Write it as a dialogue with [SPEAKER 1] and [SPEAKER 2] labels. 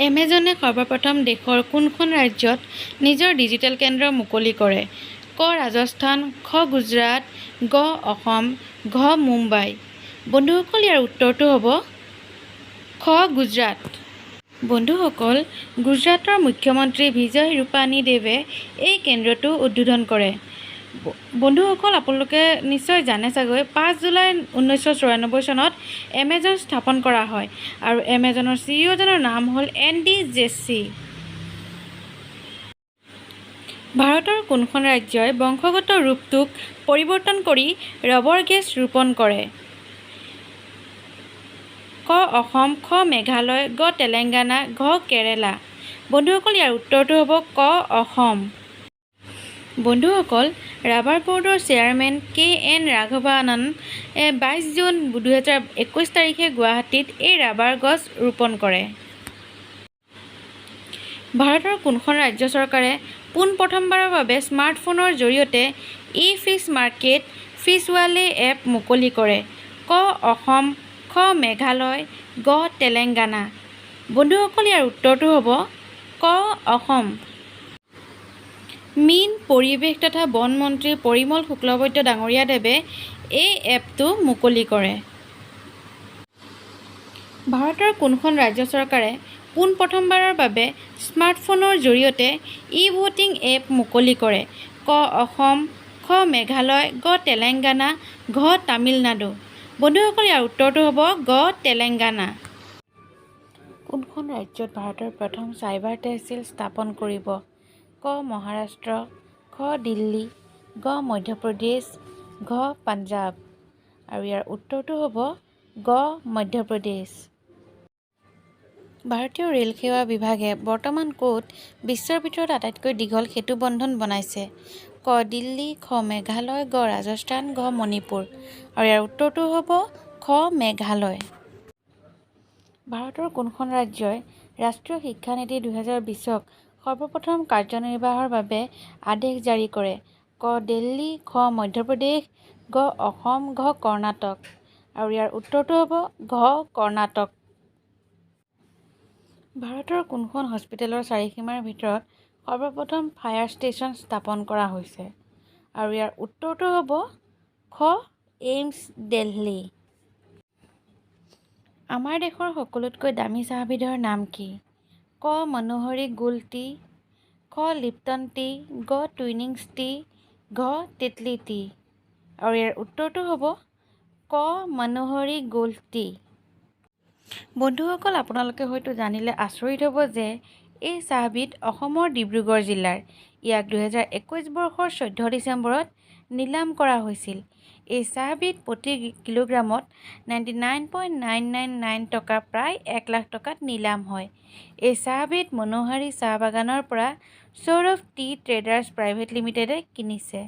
[SPEAKER 1] এমেজনে সৰ্বপ্ৰথম দেশৰ কোনখন ৰাজ্যত নিজৰ ডিজিটেল কেন্দ্ৰ মুকলি কৰে? ক ৰাজস্থান, খ গুজৰাট, গ অসম, ঘ মুম্বাই। বন্ধুসকল, ইয়াৰ উত্তৰটো হ'ব খ গুজৰাট। বন্ধুসকল, গুজৰাটৰ মুখ্যমন্ত্ৰী বিজয় ৰূপানী দেৱে এই কেন্দ্ৰটো উদ্বোধন কৰে। বন্ধুসকল, আপোনালোকে নিশ্চয় জানে চাগৈ, 5 জুলাই 1994 চনত এমেজন স্থাপন কৰা হয় আৰু এমেজনৰ চিইঅ'জনৰ নাম হ'ল এণ্ডি জেছী। ভাৰতৰ কোনখন ৰাজ্যই বংশগত ৰূপটোক পৰিৱৰ্তন কৰি ৰবৰ গছ ৰোপণ কৰে? ক অসম, খ মেঘালয়, গ তেলেংগানা, ঘ কেৰালা। বন্ধুসকল, ইয়াৰ উত্তৰটো হ'ব ক অসম। বন্ধুসকল, ৰাবাৰ ব'ৰ্ডৰ চেয়াৰমেন কে এন ৰাঘৱাননে 22 জুন 2021 তাৰিখে গুৱাহাটীত এই ৰাবাৰ গছ ৰোপণ কৰে। ভাৰতৰ কোনখন ৰাজ্য চৰকাৰে পোনপ্ৰথমবাৰৰ বাবে স্মাৰ্টফোনৰ জৰিয়তে ই ফিছ মাৰ্কেট ফিছৱালে এপ মুকলি কৰে? ক অসম, খ মেঘালয়, গ তেলেংগানা। বন্ধুসকল, ইয়াৰ উত্তৰটো হ'ব ক অসম। মীন, পৰিৱেশ তথা বন মন্ত্ৰী পৰিমল শুক্লবৈদ্য ডাঙৰীয়াদেৱে এই এপটো মুকলি কৰে। ভাৰতৰ কোনখন ৰাজ্য চৰকাৰে পোনপ্ৰথমবাৰৰ বাবে স্মাৰ্টফোনৰ জৰিয়তে ই ভোটিং এপ মুকলি কৰে? ক অসম, খ মেঘালয়, গ তেলেংগানা, ঘ তামিলনাডু। বন্ধুসকল, ইয়াৰ উত্তৰটো হ'ব গ তেলেংগানা। কোনখন ৰাজ্যত ভাৰতৰ প্ৰথম চাইবাৰ তেহচিল স্থাপন কৰিব? ক মহাৰাষ্ট্ৰ, খ দিল্লী, গ মধ্যপ্ৰদেশ, ঘ পাঞ্জাৱ। আৰু ইয়াৰ উত্তৰটো হ'ব গ মধ্যপ্ৰদেশ। ভাৰতীয় ৰেল সেৱা বিভাগে বৰ্তমান ক'ত বিশ্বৰ ভিতৰত আটাইতকৈ দীঘল সেতু বন্ধন বনাইছে? ক দিল্লী, খ মেঘালয়, গ ৰাজস্থান, ঘ মণিপুৰ। আৰু ইয়াৰ উত্তৰটো হ'ব খ মেঘালয়। ভাৰতৰ কোনখন ৰাজ্যই ৰাষ্ট্ৰীয় শিক্ষানীতি 2020ক সৰ্বপ্ৰথম কাৰ্যনিৰ্বাহৰ বাবে আদেশ জাৰি কৰে? ক দিল্লী, খ মধ্যপ্ৰদেশ, গ অসম, ঘ কৰ্ণাটক। আৰু ইয়াৰ উত্তৰটো হ'ব ঘ কৰ্ণাটক। ভাৰতৰ কোনখন হস্পিটেলৰ চাৰিসীমাৰ ভিতৰত সৰ্বপ্ৰথম ফায়াৰ ষ্টেচন স্থাপন কৰা হৈছে? আৰু ইয়াৰ উত্তৰটো হ'ব খ এইমছ দিল্লী। আমাৰ দেশৰ সকলোতকৈ দামী চাহবিধৰ নাম কি? ক মনোহৰী গোল্ড টি, খ লিপ্টন টি, গ টুইনিংছ টি, ঘ টেটলি টি। আৰু ইয়াৰ উত্তৰটো হ'ব ক মনোহৰী গোল্ড টি। বন্ধুসকল, আপোনালোকে হয়তো জানিলে আচৰিত হ'ব যে এই চাহবিধ অসমৰ ডিব্ৰুগড় জিলাৰ। ইয়াক 2021 বৰ্ষৰ 14 ডিচেম্বৰত নিলাম কৰা হৈছিল। এই চাহবিধ প্ৰতি কিলোগ্ৰামত 99.999 টকা, প্ৰায় 1 লাখ টকাত নিলাম হয়। এই চাহবিধ মনোহাৰী চাহ বাগানৰ পৰা সৌৰভ টি ট্ৰেডাৰ্ছ প্ৰাইভেট লিমিটেডে কিনিছে।